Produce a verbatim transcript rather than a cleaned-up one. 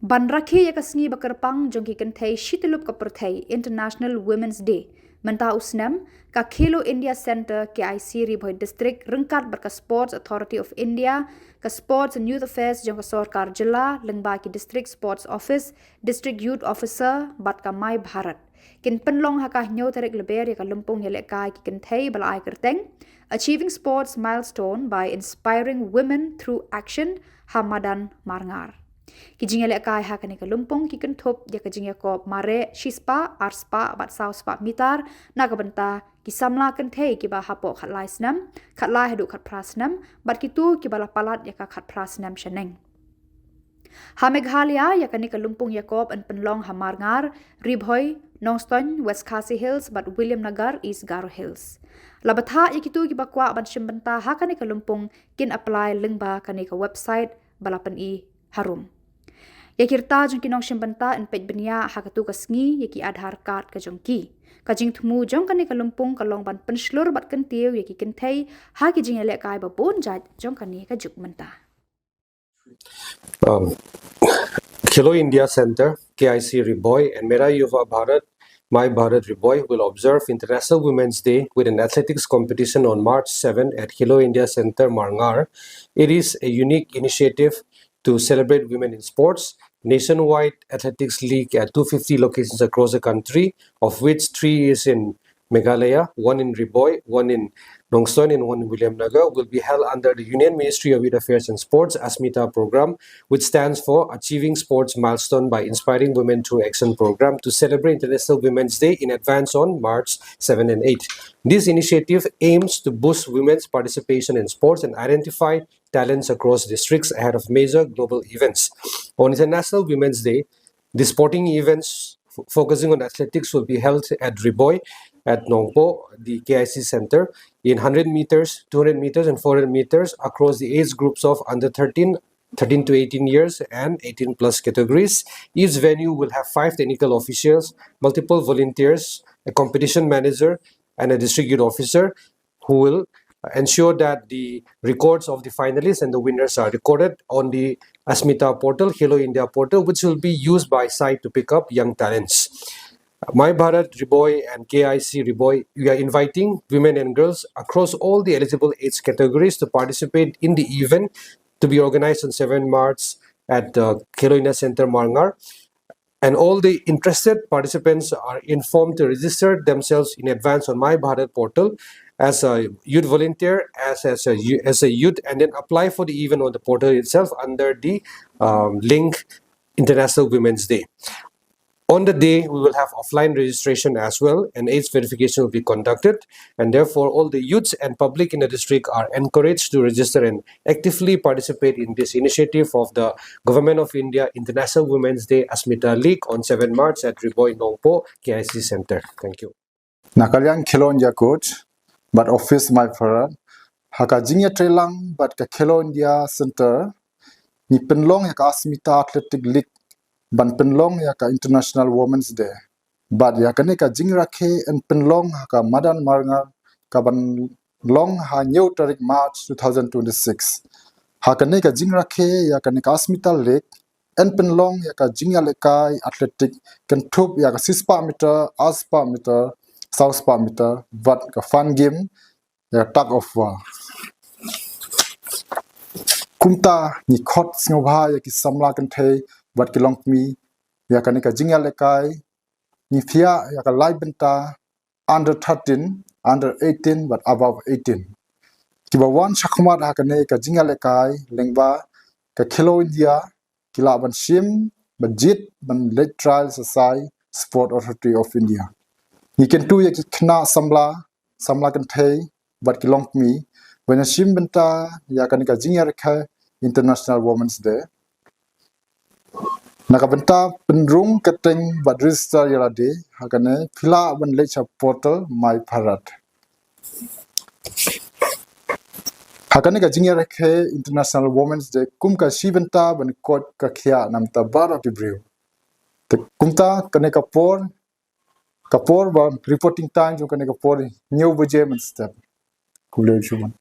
Ban rakhe ïa ka sngi ba kyrpang jong ki kynthei shityllup ka pyrthei, International Women's Day, mynta u snem, ka Khelo India Centre, K I C, Ri Bhoi District ryngkat bad ka Sports Authority of India, ka Sports and Youth Affairs jong ka sorkar jylla, lyngba ki District Sports Office, District Youth Officer bad ka My Bharat, kin pynlong ha ka hynñiew tarik Lber ïa ka lympung ïalehkai ki kynthei ba la ai kyrteng Achieving Sports Milestone by Inspiring Women Through Action ha madan Marngar. Ki jingïalehkai ha kane ka lympung ki kynthup ïa ka jingïakop mareh shispah, arspah bad sawspah mitar na ka bynta ki samla kynthei kiba hapoh khatlai snem, khatlai haduh khatphra snem bad kito kiba la palat ïa ka khatphra snem shaneng. Ha Meghalaya, ïa kane ka lympung ïakop yn pynlong ha Marngar, Ri Bhoi, Nongstoiñ, West Khasi Hills bad Williamnagar, East Garo Hills. La bthah ïa kito kiba kwah ban shim bynta ha kane ka lympung kin apply lyngba kane ka website ba la pyni harum. Ïa ki rta jong ki nongshim bynta yn peit bniah ha kato ka sngi ïa ki Aadhaar card ka jong ki. Ka jingthmu jong kane ka lympung ka long ban pynshlur bad kyntiew ïa ki kynthei ha ki jingïalehkai ba bun jait jong kane ka juk mynta. Um, Khelo India Centre, K I C Ri Bhoi, and Mera Yuva Bharat, My Bharat Ri Bhoi will observe International Women's Day with an athletics competition on March seven at Khelo India Centre, Marngar. It is a unique initiative to celebrate women in sports. Nationwide Athletics League at two fifty locations across the country, of which three is in Meghalaya, one in Ri Bhoi, one in Nongstoiñ, and one in Williamnagar, will be held under the Union Ministry of Youth Affairs and Sports ASMITA program, which stands for Achieving Sports Milestone by Inspiring Women Through Action program, to celebrate International Women's Day in advance on March seven and eight. This initiative aims to boost women's participation in sports and identify talents across districts ahead of major global events. On International Women's Day, the sporting events f- focusing on athletics will be held at Ri Bhoi, at Nongpoh, the K I C Centre, in hundred meters, two hundred meters, and four hundred meters across the age groups of under thirteen, thirteen to eighteen years, and eighteen plus categories. Each venue will have five technical officials, multiple volunteers, a competition manager, and a district youth officer who will ensure that the records of the finalists and the winners are recorded on the ASMITA portal, Khelo India portal, which will be used by site to pick up young talents. My Bharat Ri Bhoi and K I C Ri Bhoi, we are inviting women and girls across all the eligible age categories to participate in the event to be organized on seven March at uh, Khelo India Centre, Marngar. And all the interested participants are informed to register themselves in advance on My Bharat portal as a youth volunteer, as, as, a, as a youth, and then apply for the event on the portal itself under the um, link International Women's Day. On the day, we will have offline registration as well, and age verification will be conducted. And therefore, all the youths and public in the district are encouraged to register and actively participate in this initiative of the Government of India International Women's Day ASMITA League on seven March at Ri Bhoi Nongpoh K I C Centre. Thank you. Na ka liang Khelo India Coach bad Office My Bharat, ha ka jingïatreilang bad ka Khelo India Centre, ngi pynlong ïa ka ASMITA Athletic League ban pynlong ïa ka International Women's Day. Bad ïa kane ka jingrakhe yn pynlong ha ka madan Marngar kaban long ha hynñiew tarik March two thousand twenty-six. Ha kane ka jingrakhe ïa kane ka ASMITA League yn pynlong ïa ka jingïalehkai athletic kynthup ïa ka shispah meter, arspah meter, sawspah meter bad ka fun game ïa ka tug of war. Kumta ngi khot sngewbha ïa ki samla kynthei bad ki longkmie ïa kane ka jingïalehkai, ngi thiah ïa ka lai bynta under thirteen, under eighteen bad above eighteen. Kiba wan shakhmat ha kane ka jingïalehkai lyngba ka Khelo India ki lah ban shim ba jied ban leit trial sa sha i Sport Authority of India. Ngi kyntu ïa ki khynnah samla, samla kynthei bad ki longkmie ban ïa shim bynta ïa kane ka jingïarakhe International Women's Day. Na ka bynta pynrung kyrteng bad register ïa lade ha kane phi lah ban leit sha portal My Bharat. Ha kane ka jingïarakhe International Women's Day kum ka shi bynta ban koit ka khiah na ka bynta baroh ki briew. Te kumta kane ka por, ka por ba reporting time jong kane ka por hynñiew baje mynstep. Khublei shibun.